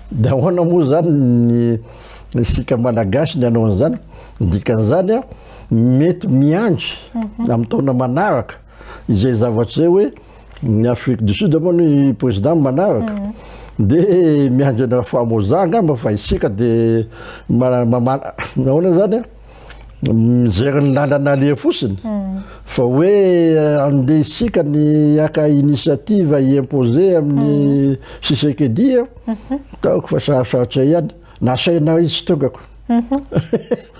Dia ahoana moa zany ny isika Malagasy ny hanao an'izany? Ny dikan'izany a, mety miandry amin'ny taona manaraka izay zavatra izay hoe ny Afrique du Sud moa ny président manaraka dia miandry an'i Rafamoza angamba fa isika dia mamaly ahoana zany a, mijery ny lalana aleha fotsiny fa hoe andeha isika ny haka initiative hi-imposer amin'ny Tshisekedi a, ataoko fa sarosarotra ihany, nasaina izy tsy tongako.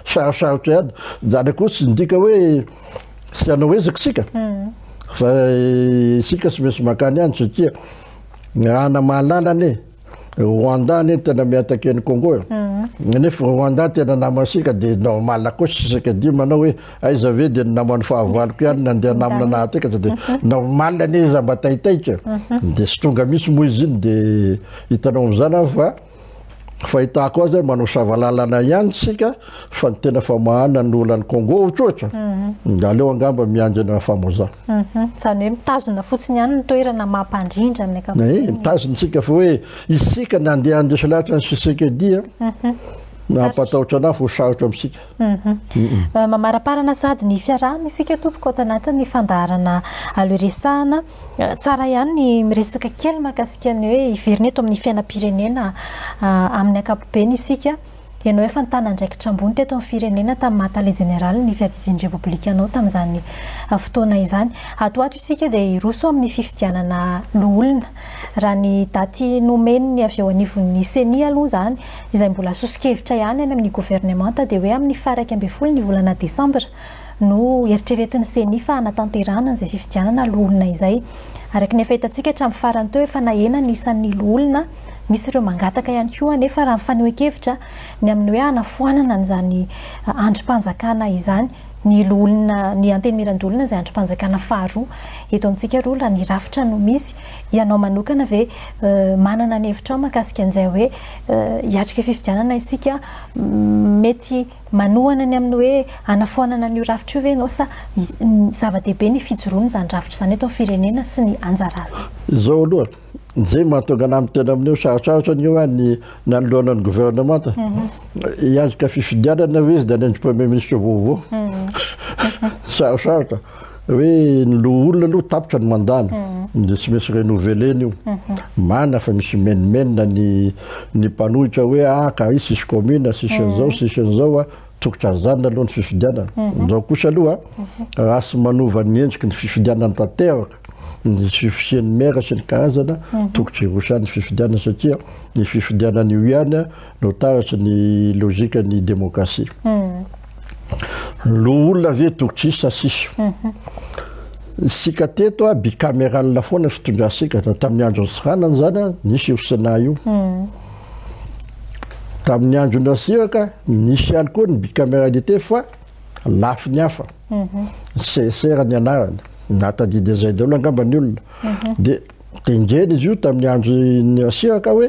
Sarosarotra ihany. Izany akory tsy midika hoe tsy hanao ezaka isika. Fa isika tsy maintsy mankany ihany satria raha na mahalala anie Rwanda anie tena mi-attaquer an'i Congo e. Nefa Rwanda tena namantsika dia normal koa Tshisekedi manao hoe aiza ve dia ny naman'ny fahavaloko ihany nandeha namana nahatekatra dia normal anie izy mba taitaitra. Dia tsy tonga mihitsy moa izy iny dia hitanao amin'izany aho fa Fahitako azy manao savalalana ihany isika fa ny tena famahana ny olan'i Congo ohatrohatra mhm. aleo angamba miandry an'i Rafamoza. Mhm. Izany hoe mitazona fotsiny ihany ny toerana mampandrindra amin'ny ankapobeny. Eh, mitazona isika fa hoe isika nandeha handresy lahatra an'i Tshisekedi a. Mhm. Nampatahotra anah fa ho sarotra amintsika. Eh, mamaraparana sady ny fiarahana isika tompoko ato anatin'ny fandaharana aleo resahana. Tsara ihany ny miresaka kely mahakasika ny hoe hiverina eto amin'ny fiainam-pirenena amin'ny ankapobeny isika. Ianao efa nitana andraikitra ambony teto amin'ny firenena tamin'ny maha tale jeneraly ny fiadidian'ny Repoblika anao tamin'izany fotoana izany. Ato ho ato isika dia hiroso amin'ny fifidianana loholona. Raha ny daty nomen'ny avy eo anivon'ny Ceni aloha izany, izay mbola soso-kevitra ihany any amin'ny governemanta dia hoe amin'ny faha 11 ny volana desambra no eritreretin'ny Ceni fa hanatanterahana an'izay fifidianana loholona izay. Araka ny efa hitantsika hatramin'ny farany teo, efa nahena ny isan'ny loholona, misy ireo mangataka ihany koa anefa raha ny fanehoan-kevitra ny amin'ny hoe hanafoanana an'izany andrim-panjakana izany ny loholona, ny antenimierandoholona izay andrim-panjakana faharoa eto amintsika aloha raha ny rafitra no misy. Ianao manokana ve manana ny hevitrao mahakasika an'izay hoe hiatrika fifidianana isika mety Manohana ny amin'ny hoe hanafoanana an'io rafitra io ve ianao sa zava-dehibe ny fijoroan'izany rafitra izany eto amin'ny firenena sy ny anjara asa? Izao aloha, izay mahatonga anah miteny amin'io, sarotsarotra anie hoa ny nanoloana ny gouvernemanta. Hiatrika fifidianana ve izy dia hanendry premier ministre vaovao? Sarotsarotra. Hoe ny loholona aloha tapitra ny mandat-ny, dia tsy maintsy renouveler-na io. Marina fa misy menomenona ny ny mpanohitra hoe ah ka i tsisy commune, tsisy an'izao, tsisy an'izao ah, tokotry hazanina aloha ny fifidianana. Izao kosa aloha, raha tsy manova ny endriky ny fifidianana tanteraka, ny tsy fisian'ny maire sy ny karazana, tokotry hiroso ihany ny fifidianana satria ny fifidianana io ihany no taratry ny logique ny démocratie. Loholona ve tokotry hisy sa tsisy? Isika teto a bicameral foana fitondrantsika, na tamin'ny andron'ny Tsiranana zany a nisy io Sénat io. Tamin'ny andron'ny Ratsiraka nisy ihany koa ny bicaméralité fa lafiny hafa. CSR ny anarany. Nahatadidy an'izay daholo angamba ny olona. Dia tendrena izy io tamin'ny andron'ny Ratsiraka hoe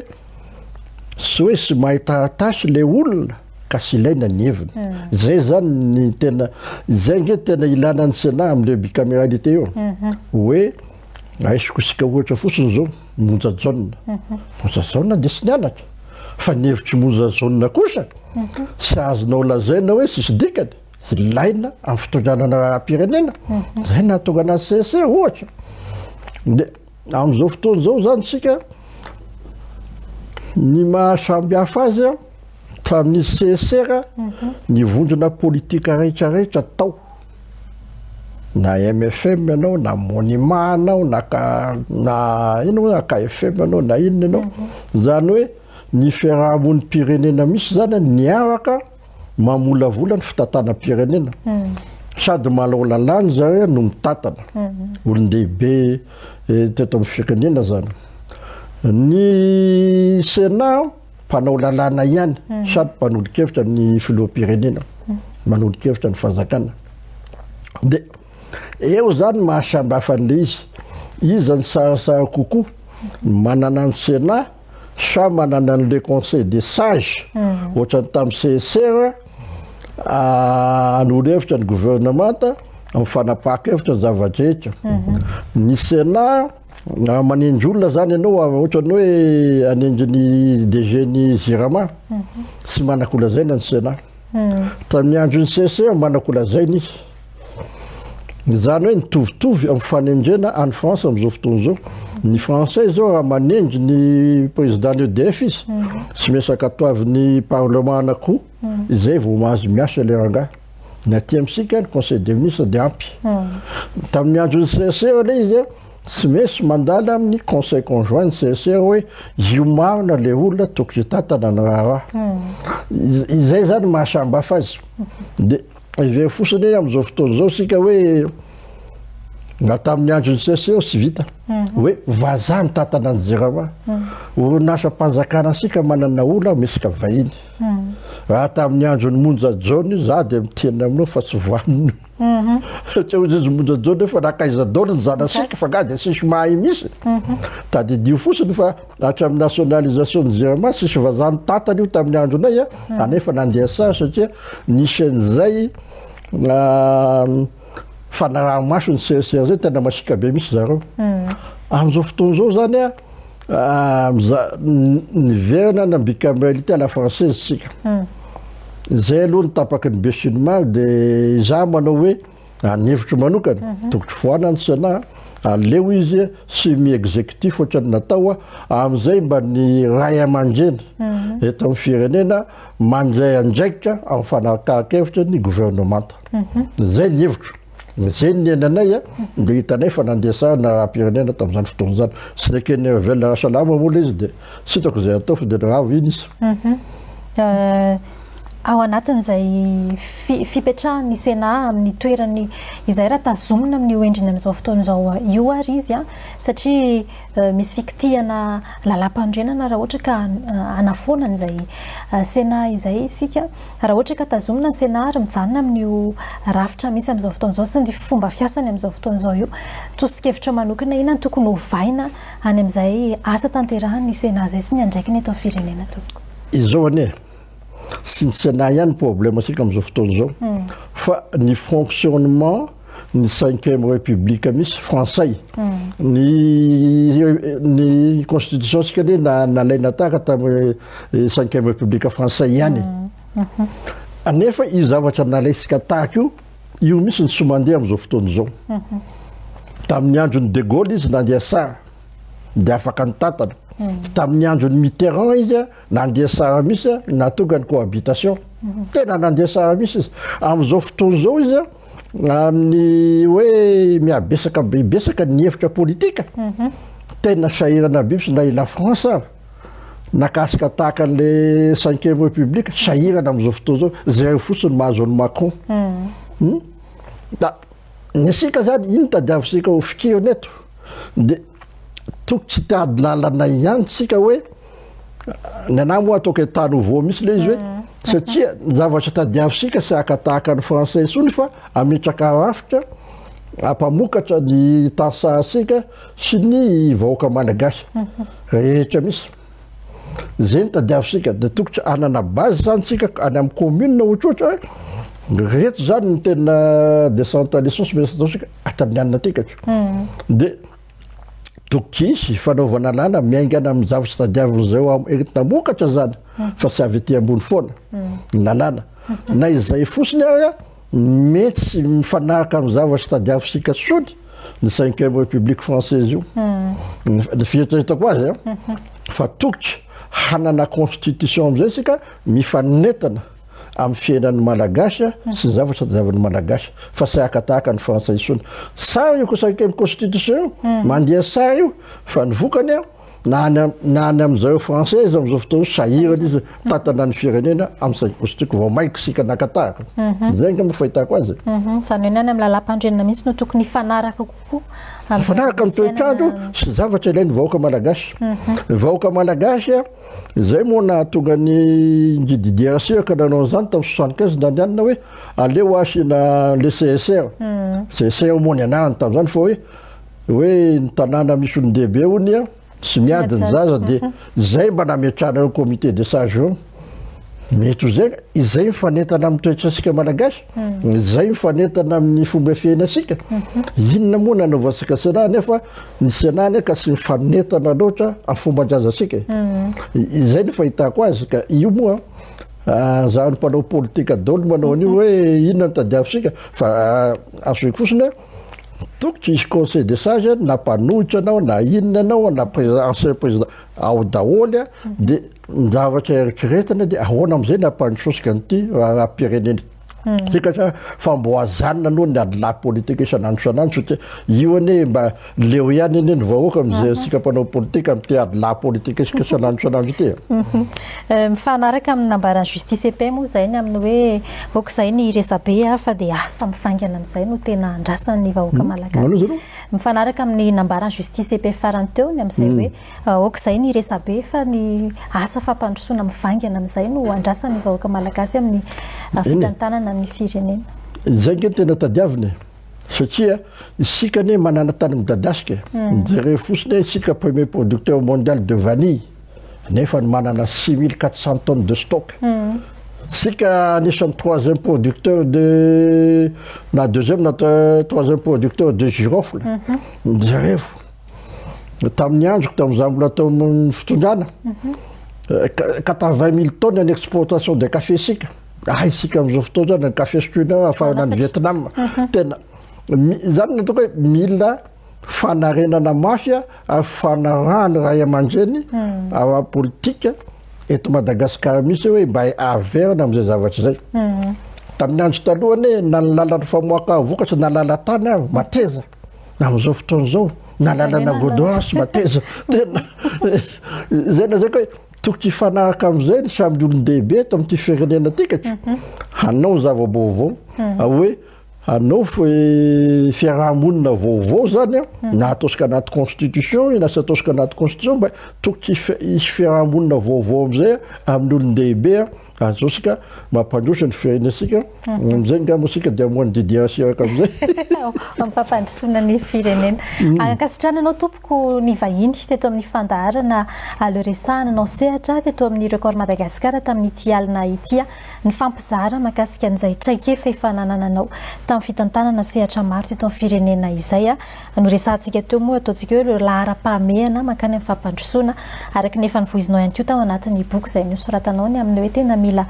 tsy hoe tsy mahay taratasy le olona. ka sy ilaina ny heviny. Izay zany ny tena, izay nge tena ilana ny Sénat amin'le bicaméralité io. Hoe raisiko isika ohatra fotsiny zao, Monja Jaona. Monja Jaona dia tsy nianatra. Fa ny hevitr'i Monja Jaona kosa, tsy azonao lazaina hoe tsisy dikany. Ilaina amin'ny fitondrana ny raharaham-pirenena. Izay nahatonga anazy CSC ohatra. Dia amin'izao fotoana izao zany isika, ny maha samby hafa azy tamin'ny CSR, ny vondrona politika rehetra rehetra tao, na MFM ianao, na Monima anao, na K, na inona moa, KFM ianao, na inona ianao, zany hoe ny fiarahamonim-pirenena misy zany niaraka mamolavola ny fitantanam-pirenena, sady manao lalàna zareo no mitantana, olon-dehibe teto amin'ny firenena zany. Ny Sénat mpanao lalàna ihany, sady mpanolo-kevitra ny filoham-pirenena, manolo-kevitra ny fanjakana. De eo zany mahasambihafa an'le izy, iza ny tsaratsara kokoa, manana ny Sénat sa manana an'le conseil des sages, ohatran'ny tamin'ny CSR, hanoro hevitra ny gouvernemanta amin'ny fanapahan-kevitra ny zava-drehetra. Ny Sénat, raha manendry olona zany ianao, ohatran'ny hoe hanendry ny DG ny Jirama, tsy manan-kolazaina ny Sénat. Tamin'ny andron'ny CSR manan-kolazaina izy. Izany hoe nitovitovy amin'ny fanendrena any France amin'izao fotoana izao. Ny Français izao raha manendry ny président ny EDF izy, tsy maintsy ankatoavin'ny parlement anakoa, izay vao mahazo miasa ilay rangahy. Ny aty amintsika ny conseil des ministres dia ampy. Tamin'ny andron'ny CSR ilay izy, tsy maintsy mandala amin'ny conseil conjoint ny CSR hoe io marina ilay olona tokony hitantana ny raharaha. Izay zany mahasambihafa azy. Dia hevero fotsiny hoe amin'izao fotoana izao isika hoe na tamin'ny andron'ny CSR tsy vita hoe vazaha mitantana ny Jirama. Orinasam-panjakana isika manana olona misy vahiny. Raha tamin'ny andron'ny Monja Jaona io, za dia miteny aminao fa tsy vanona. Satria hoy izy Monja Jaona hoe fa nankaiza daholo ny zanasika fa nga dia tsisy mahay mihitsy. Tadidio fotsiny fa hatramin'ny nationalisation ny Jirama tsisy vazaha nitantana io tamin'ny andronay, anefa nandeha tsara satria nisy an'izay fanaraha-maso ny CSR zay tena masiaka be mihitsy zareo. Amin'izao fotoana izao zany niverina ny bicaméralité à la française tsika. Izay aloha ny tapaky ny besinimaro, dia izaho manao hoe ny hevitro manokana, tokotry foanana ny Sénat, aleo izy semi exécutif ohatran'ny natao, amin'izay mba ny ray aman-dreny eto amin'ny firenena mandray andraikitra amin'ny fanakahan-kevitra ny gouvernemanta. Izay ny hevitro. Izay ny niainanay, dia hitanay fa nandeha tsara ny raharaham-pirenena tamin'izany fotoana izany. Tsy neken'ny Hervel Rasalama moa ilay izy, dia tsy hitako izay atao fa dia nirava iny izy. Ao anatin'izay fipetrahan'ny Sénat amin'ny toerany izay, raha tazomina amin'io endriny amin'izao fotoana izao io ary izy, satria misy fikitihana lalàmpanorenana raha ohatra ka hanafoana an'izay Sénat izay isika. Raha ohatra ka tazomina ny Sénat ary mijanona amin'io rafitra misy amin'izao fotoana izao sy ny fomba fiasany amin'izao fotoana izao io, tsoso-kevitra manokana inona no tokony hovaina any amin'izay asa tanterahan'ny Sénat izay sy ny andraikiny eto amin'ny firenena tompoko? Izao anie, tsy ny Sénat ihany ny problème antsika amin'izao fotoana izao, fa ny fonctionnement ny cinquième république misy français. Ny ny constitution tsika anie na nalaina tahaka tamin'ny cinquième république français ihany. Anefa io zavatra nalaisika tahaka io, io mihitsy ny tsy mandeha amin'izao fotoana izao. Tamin'ny andron'ny De Gaulle izy nandeha tsara, dia afaka nitantana. Tamin'ny andron'ny Mitterrand izy nandeha tsara mihitsy, nahatonga ny cohabitation. Tena nandeha tsara mihitsy izy. Amin'izao fotoana izao izy, amin'ny hoe mihabesaka be besaka ny hevitra politika, tena sahirana be mihitsy na i la France ary nakasika tahaka an'le cinquième république, sahirana amin'izao fotoana izao. Zay fotsiny mahazo an'i Macron. Da ny asika zany ino tadiavintsika ho fikirina eto, de toko tsy tady lalana ihany tsika hoe ny anahy moa ataoko état nouveau mihitsy le izy hoe, satria ny zavatra tadiavintsika tsy haka tahaka ny français intsony fa ametraka rafitra ampamokatra ny tansahantsika sy ny vahoaka malagasy rehetra misy. Zay no tadiavintsika, de tokotry hanana base zany tsika any amin'ny commune ohatrohatra hoe reto zany ny tena décentralisation sy mila ataontsika hatramin'ny anona aty De tokotry hisy fanaovana lalàna miaingana amin'ny zavatra tadiavin'izao entina hamokatra zany fa tsy avy aty ambony foana ny lalàna. Na izay fotsiny ary a, mety tsy mifanaraka amin'ny zavatra tadiavintsika intsony ny cinquième république française io. Ny fieritreretako azy a, fa tokotry hanana constitution amizay isika mifanentana amin'ny fiainan'ny Malagasy sy ny zavatra tadiavin'ny Malagasy fa tsy haka tahaka ny Frantsay intsony. Tsara io cinquième constitution io, mandeha tsara io, fa ny vokany a, na any na any amin'izareo Français izy amin'izao fotoana izao sahirana izy mitantana ny firenena amin'ny cinquième constitution vao mainka isika naka tahaka. Izay angamba fahitako azy. Izany hoe ny any amin'ny lalàmpanorenana mihitsy no tokony hifanaraka kokoa Hifanaraka amin'ny toetr'andro sy zavatra ilain'ny vahoaka Malagasy. Ny vahoaka Malagasy a, izay moa nahatonga ny Ndry Didier Ratsiraka nanao an'izany tamin'ny 75 nandrianina hoe aleo asiana le CSR. CSR moa ny anarany tamin'izany fa hoe hoe ny tanàna misy olon-dehibe hono a, tsy miady ny zaza dia izay mba nametrahana eo comité de sages eo. Mety ho izay, izay mifanentana amin'ny toetrantsika Malagasy, izay mifanentana amin'ny fomba fiainantsika. Inona moa nanaovantsika Sénat nefa ny Sénat anie ka tsy mifanentana loatra amin'ny fomban-drazantsika e. Izay no fahitako azy ka io moa zany mpanao politika daholo manao an'io hoe inona no tadiavintsika fa azoiko fotsiny hoe tokony hisy conseil des sages na mpanohitra anao na inona anao na président ancien président ao daholo a de ny zavatra eritreretina de ahoana am'izay ny hampandrosotsika an'ity raharaham-pirenena tsika sa fa mbo azanina aloha ny adilahy politika isan'andro isan'andro satria io anie mba leo ihany anie ny vahoaka am'izay antsika mpanao politika amin'ity adilahy politika isika isan'andro isan'andro ity e. Mifanaraka amin'ny nambaran'ny justice et paix moa izay ny amin'ny hoe aoka izay ny resabe fa dia asa mivaingana amin'izay no tena andrasan'ny vahoaka malagasy. Mifanaraka amin'ny nambaran'ny justice et paix farany teo ny amin'izay hoe Aoka izay ny resabe fa ny asa fampandrosoana mivaingana amin'izay no andrasan'ny vahoaka malagasy amin'ny fitantanana ny firenena. Izay ange no tena tadiavina e! Satria isika anie manana tany midadasika e! Jereo fotsiny hoe isika premier producteur mondial de vanille nefa ny manana 6400 tonnes de stock. Isika anisan'ny troisième producteur de na deuxième na troisième producteur de girofle. Jereo. Tamin'ny androko, tamin'izaho mbola tao amin'ny fitondrana, 80 000 tonnes ny exportation de café isika. Ah, isika amin'izao fotoana izao ny café sotroina ahafahan'ny any Vietnam. Tena, izany no ataoko hoe mila fanarenana mafy ary fanarahana ray aman-dreny ara-politika eto Madagasikara mihitsy hoe mba averina amin'izay zavatra izay. Tamin'ny andro taloha anie na ny lalan'ny famoaka vokatra na lalan-tany ary mateza. Amin'izao fotoana izao, na lalana goudron sy mateza, tena izay lazaiko hoe tokony hifanaraka amin'izay ny samy olon-dehibe eto amin'ity firenena ity ka hanao zava-baovao, hoe hanao fiaraha-monina vaovao zany an, na ataontsika anaty constitution io na tsy ataontsika anaty constitution, mba tokony hisy fiaraha-monina vaovao amin'izay amin'ny olon-dehibe an. Azontsika mampandroso ny firenentsika, amin'izay angamba isika dia hamoha ny Didier Ratsiraka amin'izay. Amin'ny fampandrosoana ny firenena. Ankasitrahana anao tompoko ny vahiny teto amin'ny fandaharana Aleo Resahana anao sehatra teto amin'ny Record Madagascar tamin'ity alina ity nifampizara mahakasika an'izay traikefa efa nanananao tamin'ny fitantanana sehatra maro teto amin'ny firenena izay. Noresahantsika teo moa ataontsika hoe ireo laharam-pahamehana mankany amin'ny fampandrosoana araka ny efa novoizinao ihany koa tao anatin'ny boky izay nosoratanao ny amin'ny hoe tena mila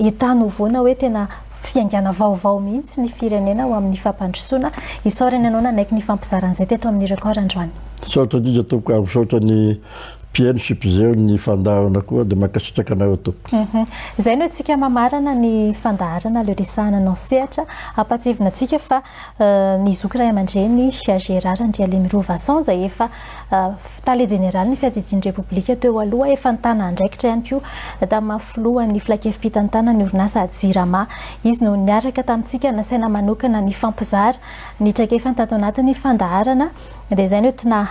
état nouveau na hoe tena fiaingàna vaovao mihitsy ny firenena ho amin'ny fampandrosoana. Isaorana ianao nanaiky ny fampizaran'izay teto amin'ny Record androany. Misaotra indrindra tompoko ary misaotra ny mpihaino sy mpijery ny fandaharana koa dia mankasitraka anareo tompoko. Izay no antsika mamarana ny fandaharana Aleo Resahana Anao Sehatra. Ampahatsiahivina antsika fa Ny zoky ray aman-dreny Gérard Andrialemirovason izay efa tale jeneralin'ny fiadidian'ny Repoblika teo aloha, efa nitana andraikitra ihany koa tamin'ny maha filohan'ny filankevi-pitantanan'ny orinasa Jirama. Izy no niaraka tamintsika nasaina manokana nifampizara ny traikefany tato anatin'ny fandaharana. Dia izay no entina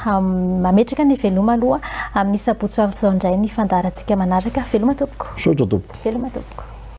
mametraka ny veloma aloha amin'ny sabotsy ho avy izao indray ny fandaharantsika manaraka. Veloma tompoko. Misaotra tompoko. Veloma tompoko.